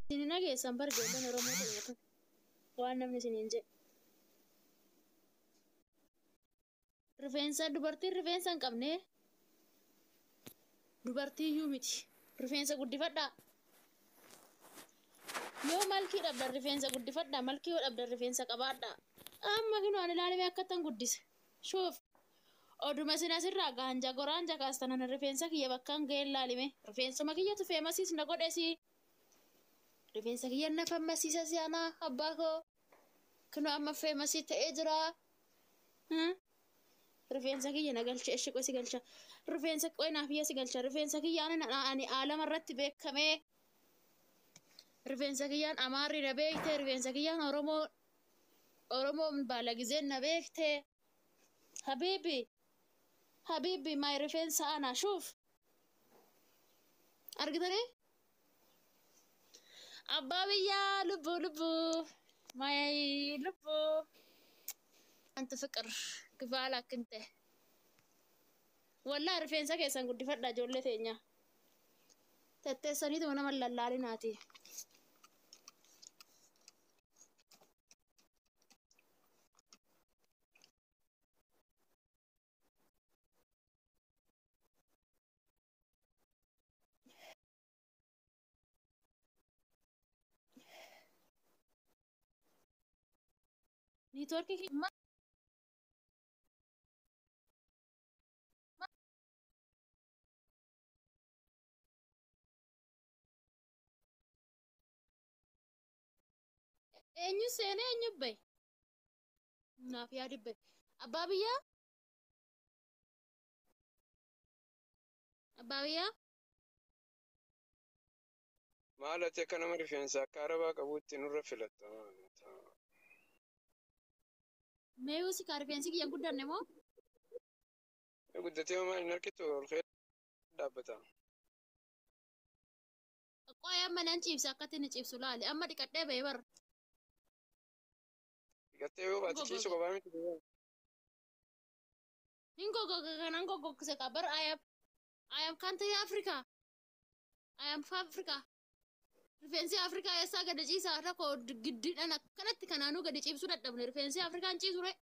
Isin hin dhageessan bar ijoolleen Oromoo ta'e kun waan namni isiniin jedhe. Rifeensa dubartiin rifeensa hin qabne dubartii iyyuu miti. Rifeensa guddifadhaa. Yoo malkii dhabdan rifeensa guddifadhaa. Malkii yoo dhabdan rifeensa qabaadhaa. Amma kinoo ani ilaalimee akkattan guddise. Shuuf. Oduma isin asirraa gaanja goraanja kaastan ani rifeensa kiyya bakkaan ga'e ilaalime. Rifeensuma kiyyatu feemasiis na godhesi. Rifeensa kiyya na fammasiisa si anaa abbaa koo. Kinoo amma feemasii ta'ee jira. Rifeensa kiyya na galcha ishee qosi galcha. Rifeensa qoy naaf si galcha. Rifeensa kiyya ani aalama irratti beekamee. Rifeensa kiyyaan Amaarri na beekte. Rifeensa kiyyaan Oromoo Oromoon baalagizeen na beekte. Habiibi. Habiibi my rifeensa ana shuuf. Argitanii? Abbaa biyyaa lubbuu lubbuu. My lubbuu. Anti fiqir kifaala akkinte. Wallaa rifeensa keessan guddifadha ijoollee teenya. Tetteessaniituma nama lallaalinaati. Niitoorkii eenyu seenee eenyu bahe? Naaf yaadi bahe. Abbaa biyyaa? Abbaa biyyaa? Maal ati akka nama rifeensa akka arabaa qabuutti nurra filatta? Mee si ka rifeensi kiyya hin guddanne moo? Guddatee maal hin harkitu ol ka'ee dhaabbata. Qoy amma nan ciibsa akkatti inni ciibsu laali. Amma dhiqadhee bahe bara. Dhiqattee yoo baate ciisu qabaa miti. Hin goggoga kanan goggogse ka bar I am country Africa. I am Africa. Rifeensi Afrikaa eessaa gadi ciisaa rakkoo giddiidhaan akkanatti kanaanuu gadi ciibsuu dadhabne rifeensi Afrikaan ciisu ree.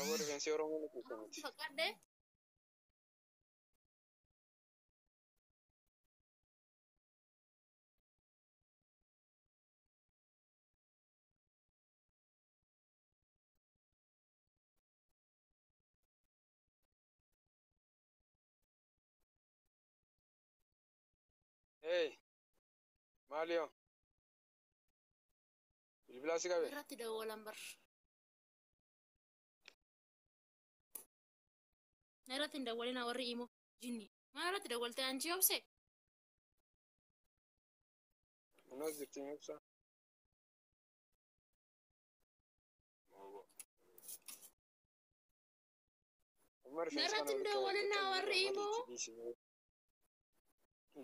Aboo rifeensi Oromoo ni ciisa miti. Fakkaadhee. Hey, maali yoo? Bilbilaa si qabe? Irratti dawwalan bar. Irratti hin dawwalina warri imo jinni. Maal irratti dawwalte anchi obse? Kunuun jirti ibsa. Amma rifeensa kana Irratti hin walitti dawwalina warri imo.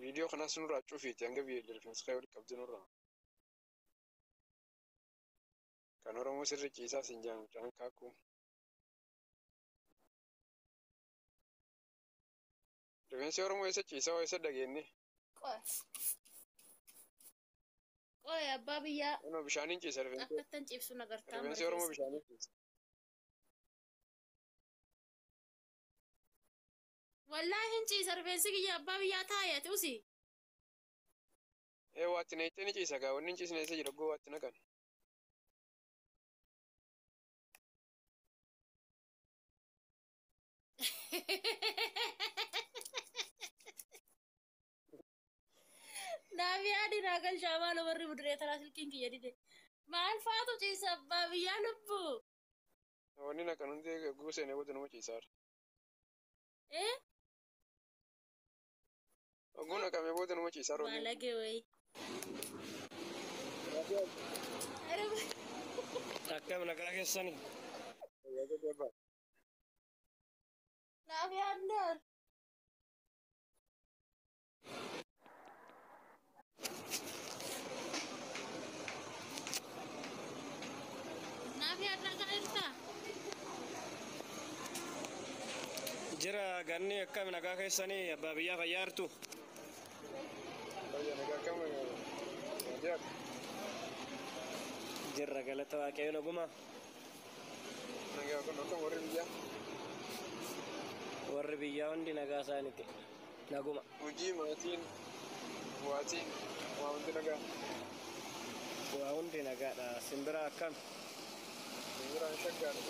Viidiyoo kanas nurraa cufiiti hanga rifeensa kee walitti qabdu nurraa. Kan Oromoo sirri ciisaa siin jedhan mucaan kaakuu. Rifeensi Oromoo eessa ciisaa waa eessa dhageenye? Qoy. Qoy abbaa biyyaa Kunoo bishaaniin ciisa rifeensi. akkattan ciibsu nagartaa amma Rifeensi Oromoo rifeensa kiyya. bishaaniin ciisa. Wallaahi hin ciisa rifeensi kiyya abbaa biyyaa taa'eeti usi. Ee waatti naqxee ni ciisa gaa wanni hin ciisne eessa jira goo waatti naqan. Naaf yaadi naa galchaa maal warri muduree taraa silkiin kiyya dide. Maal faatu ciisa abbaa biyyaa lubbuu? Wanni naqan hundi guu seenee booda nama ciisaara. Eh? Oguu naqamee booda nama ciisaara wanni. Maalage wayi. Akkam nagaa keessanii? Naaf yaadnoor. Naaf yaadnaa kana jirtaa? Jira ganni akkam nagaa keessanii abbaa biyyaa fayyaa jirtu? Fayyaa nagaa akkam Nagaadha. Jirra galata waaqayyo naguma. Nagaa kun akkam warri biyyaa? Warri biyyaa hundi nagaa isaaniiti. Naguma. Hojii maatiin waatiin waa hundi nagaa. Waa hundi nagaadha. Simbira akkam? Simbiraan shaggaadha.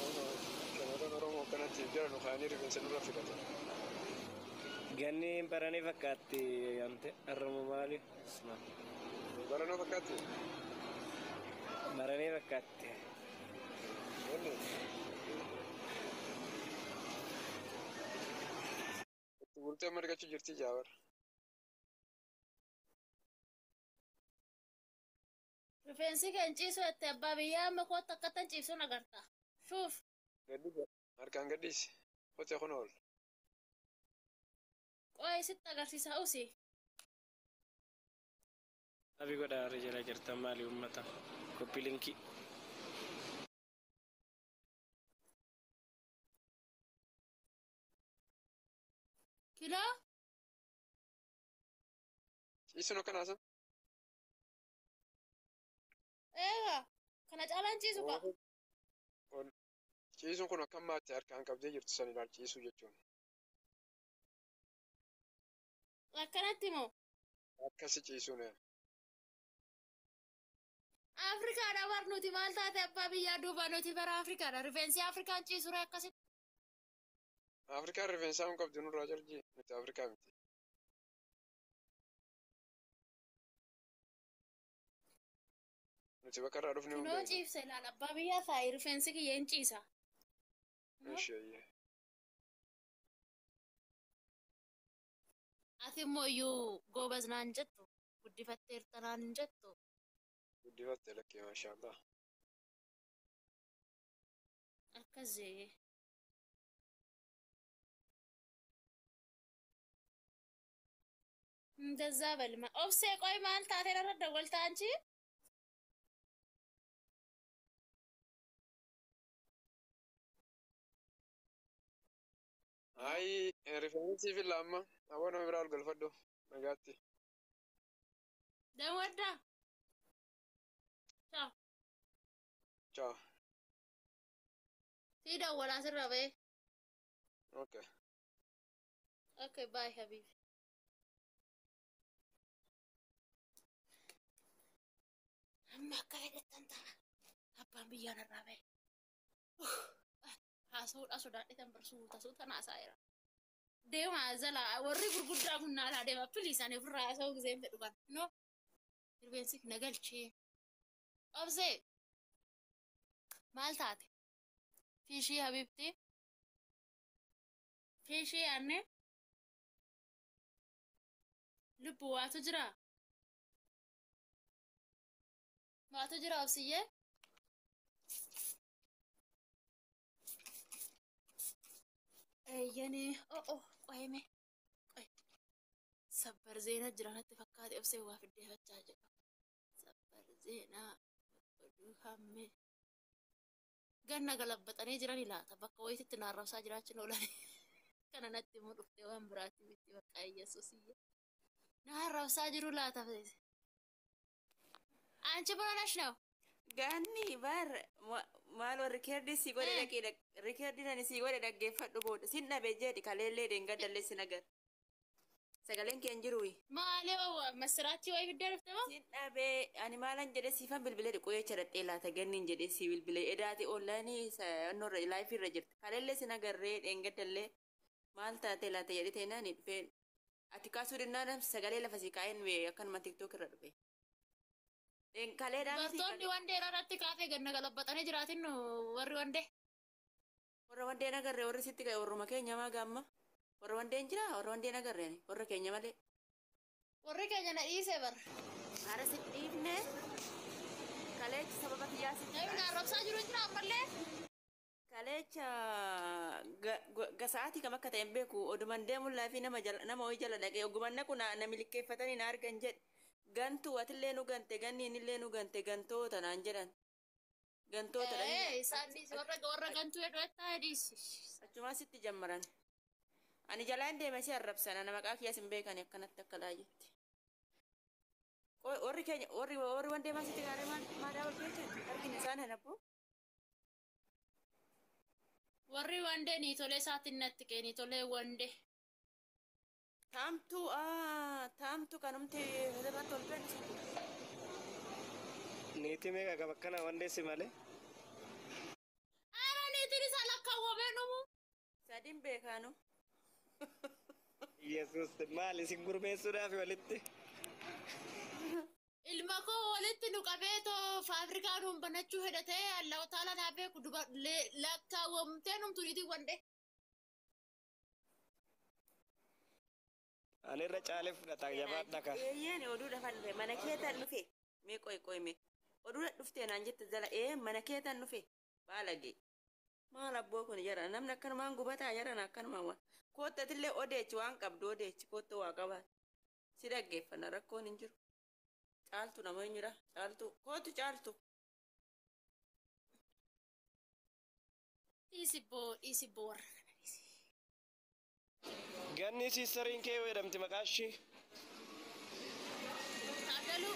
Shamarran Oromoo akkanatti jala nu kaa'anii rifeensa nurra fidatan. Ganni baranii fakkaatti ante har'uma maali? Baranoo fakkaatti? Baranii fakkaatti. Wanni itti bultee amma argachuu jirti jaawar. Rifeensi kee hin ciisu jette abbaa biyyaa amma kootta akkattan ciibsuun agarta. Shuuf. Gaddi harkaan gadhiisi. Qote kun ool. Qo'ee sitti agarsiisa usi. Abi godha harri jala jirtan maali uummata? Koppii linkii. Kiloo Ciisuun akkanaa san? eega kana caalaan ciisu kaa. Ciisuun kun akkam maatti harkaan qabdee jirtu san ilaal ciisuu jechuun. Akkanatti moo? Akkasi ciisuun. Afrikaadha bar nuti maal taate abbaa biyyaa duuba nuti bara Afrikaadha. Rifeensi Afrikaan ciisure akkasitti. Afrikaan rifeensaa hin qabdu nurraa jarji nuti Afrikaa miti. Nuti bakka irraa dhufne Kunoo hin beeknu. ciibsa ilaal abbaa biyyaa taa'i rifeensi kiyya hin ciisa. Ishee. Ati immoo iyyuu goobaz naan jettu guddifatteerta naan hin jettu. Guddifatte lakkee maashaallah. Akkasii. እንደዛ በልማ ኦብሴ ቆይ maal taate narra dawwalta አንቺ? Ayi rifeensi filla amma aboo nama biraa ol galfadhu nagaatti. Dawadda. Ciao. Ciao. Sii dawwalaa sirra ba'e. Okay. Okay, bye habibi. Amma akka fedhettan ta'a. Abbaan biyyaa narraa ba'e. Haasa'uudha sodaadhetan barsuuta suuta naasaa jira. Deema jala warri gurguddaa kun naalaa deema please ani ofirraa haasa'uu giseen fedhu kana. No. Rifeensi na galchee. Obsee. Maal taate? Fiishii habibti. Fiishii yaanne. Lubbu waatu jira. Waatu jira obsiyyee. Eeyyanii oh qoyime qoy sabbar zeenaa jira natti fakkaate obsee waa fiddeeffachaa jedha. Sabbar zeenaa oduu hammee ganna galabbaxanii jiran ilaata bakka wayititti naarrabsaa jiraachuun oolan kana natti immoo dhuftee waan biraatti miti bakka Yesuusiyya naarrabsaa jiru laata አንቺ ምን ሆነሽ ነው? Gaanni bar maaloo rikeerdii si godhe dhaqee rikeerdii nani si godhe dhaggeeffadhu booda sin dhabe jedhi kaleellee deengadallee sin agar. Sagaleen kee hin jiruyi. Maali masiraachi wayi fiddee dhufte moo? Sin dhabe ani maalan jedhe siifan bilbilee dhiquu jecha dhadhee laata ganniin jedhe si bilbilee edaati onlaayinii annoorra laayifii irra jirti. Kaleellee sin agarree deengadallee maal taate laata jedhe teenaan dhufee ati kaasuu dinnaan sagalee lafa si kaa'een akkanuma tiktook irra dhufe. Kaleedhaan Dubartoonni wandee irratti kaafee ganna galabbaxanii jiraatin warri wandee. Warra wandeen agarree warri sitti ka'e warruma keenya maa gaamma. Warra wandeen jira warra wandeen agarree warra keenya malee. Warri keenya na dhiise bara. Haara si dhiifne kaleecha sababa kiyyaa sitti. Namni arrabsaa jiru jira ammallee. Kaleecha sa'aatii kam akka ta'e hin beeku oduman deemuun laafii nama nama ho'i jala dhaqee oguman naqu na milkeeffatanii na argan jedhe. Gantu atillee nu gante ganniin illee nu gante gantoota naan jedhan. Gantoota Isaan warra warra gantuu jedhu ettaa dhiisi. Achumaa sitti jammaran. Ani jalaan deeme si arrabsan ana maqaa kiyyaas hin beekan akkanatti akka laayetti. Warri keenya warri warri waan deemaa sitti gaaree maadaa wal keessa arginu isaan hanabbu. Warri wandee niitolee isaatiin natti kee niitolee wandee. Taamtu taamtu kanumti irratti ol beensu. Niitii meeqa qaba akkana wandeessi malee? Ara niitiin isaa lakkaawwamee dhumu. Sadiin beekaanu. Yesuus maal isin gurmeessuudhaaf walitti? Ilma koo walitti nu qabee too faabirikaa nuun banachuu hedhatee allahu taala naa beeku duba lakkaawwamtee numtu niitiin wandee. Ani irra caalee fudhata jabaadha ka. Eeyyeen oduu dhafan dhufe mana keetan dhufe mee qoy qoy mee oduu dhuftee naan jette jala ee mana keetan dhufe baalage maal abboo kun jara namni akkanumaan gubataa jaran akkanumaan waan koottatillee odeechi waan qabdu odeechi koottu waa qabaat si dhaggeeffanna rakkoon hin jiru caaltu nama eenyudha caaltu koottu caaltu. Dhiisibboo dhiisibboo warra kana dhiisi. Ganni siistariin kee jedhamti maqaa ishii. Taaddaluu.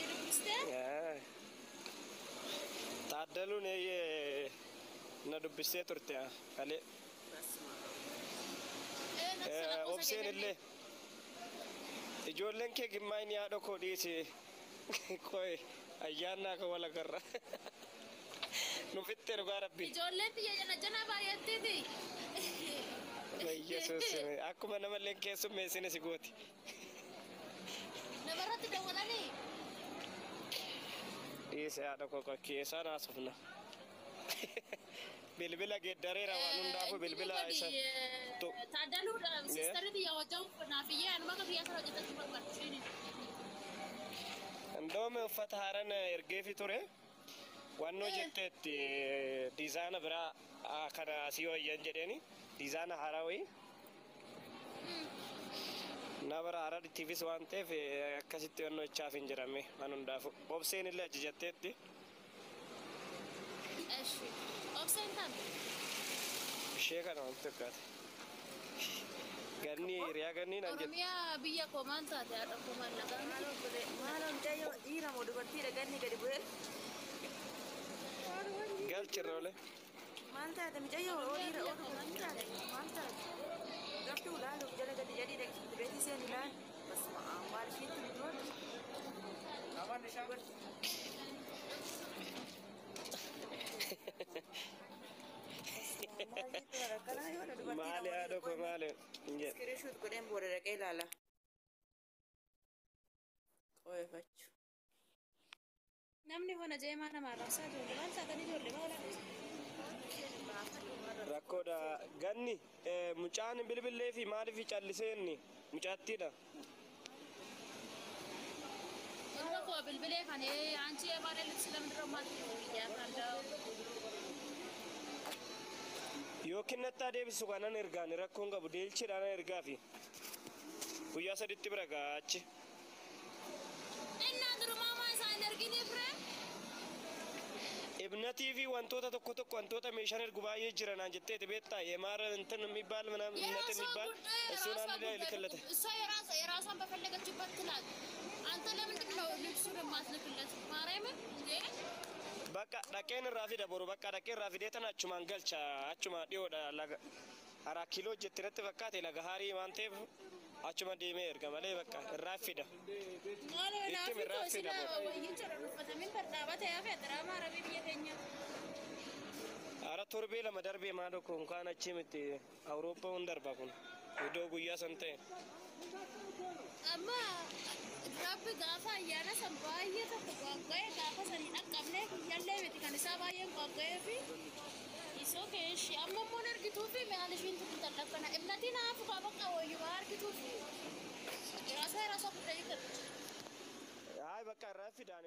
Dubbistee? Taaddaluun eeyyee na dubbistee turte kalee. Obseen illee ijoolleen kee gimmaayini haadha koo dhiisi qoy ayyaannaa koo wal agarra. Nu fixxe dhugaa rabbi. Ijoolleen biyya jana jana baay'attiiti. Yesuus akkuma namallee keessummeessine si gooti. Namarratti dawwalanii. Dhiise haadha koo keessaan haasofna. Bilbila geeddareera waan hundaafuu bilbila isa. Taaddaluudha siistarri biyya hojjaa naaf iyyee anuma akka biyya sana hojjetachuu barbaadu. Indoome uffata haaraan ergeefi ture. Wannoo jetteetti diizaana biraa kana asii wayyan jedheeni diizaana haaraa wayii. Na bara haaraa tiifis waan ta'eef akkasitti wannoo ichaaf hin jirame waan hundaafuu. Obseen illee ajajatteetti. Eshi. Obseen tan. Ishee kana wanti fakkaate. Ganni hiriyaa ganni naan jette. Oromiyaa biyya koomaan taate haadha koomaan lagaan. Maaloo mucayyoo dhiira moo dubartiidha ganni gadi bu'ee? Galchirra oole. Maal taate mucayyoo oo dhiira oo dubartii taate maal taate? Gartuu ilaaluuf jala gadi jedhii dhaqsiifte beetii seen ilaal. Basma maal ishiitti nuti Maali haadha koo maali? Iskiriishuut godheen booda dhaqee ilaala. Qo'eeffachuu. Namni hona jeemaa namaa raabsaa ijoollee maal taatan ijoollee maal Rakkoodha. Ganni mucaan bilbilee fi maaliif callisee inni mucaattiidha. Ilma koo bilbilee kan አንቺ የባለ ልብስ ለምንድን ነው የማትይው? እያታለው Yookiin nattaa deebisu kanan ergaan rakkoon qabu deelchiidhaan ergaafi guyyaa saditti bira ga'a achi. እና durumaa isaan ergini fire Ibnatii fi wantoota tokko tokko wantoota meeshaan ergu baay'ee jira naan jetteeti beektaa የማር እንትን የሚባል ምናምን እምነት የራሷ የሚባል ጉዳይ እሱን የራሷ አንድ ላይ ጉዳይ ልክለተ እሷ የራሷን በፈለገችበት ትላል። አንተ ለምንድን ነው ልብሱን የማትልክለት? ማርያምን እንዴ Bakka dhaqeen irraa fida boru bakka dhaqeen irraa fidee tana achumaan galcha achuma dhiyoodha laga araa kiiloo jetti natti fakkaate laga haarii waan ta'eef achuma deemee erga malee bakka irraa fida. Maaloo Itti naaf irraa koo fida sila boru. wayyiin jedhan uffatamin bardhaabata yaa diraamaa arabii biyya keenya. Ara torbee lama darbee maal kun kaan achi miti Awurooppaa hun darba kun iddoo guyyaa san ta'e. Amma rabbi gaafa ayyaana san baay'ee tokko qaaqqa'ee gaafa sanii dhaqqabnee kiyyallee miti kan isaa baay'een qaaqqa'ee fi isoo keeshi amma immoo argituu fi maal ishiin tukkutan dhaqqana ibnatiin haafu kaa bakka wayyumaa argituu fi የራሷ የራሷ ጉዳይ ይቅር። Hayi bakka irraa fidaan.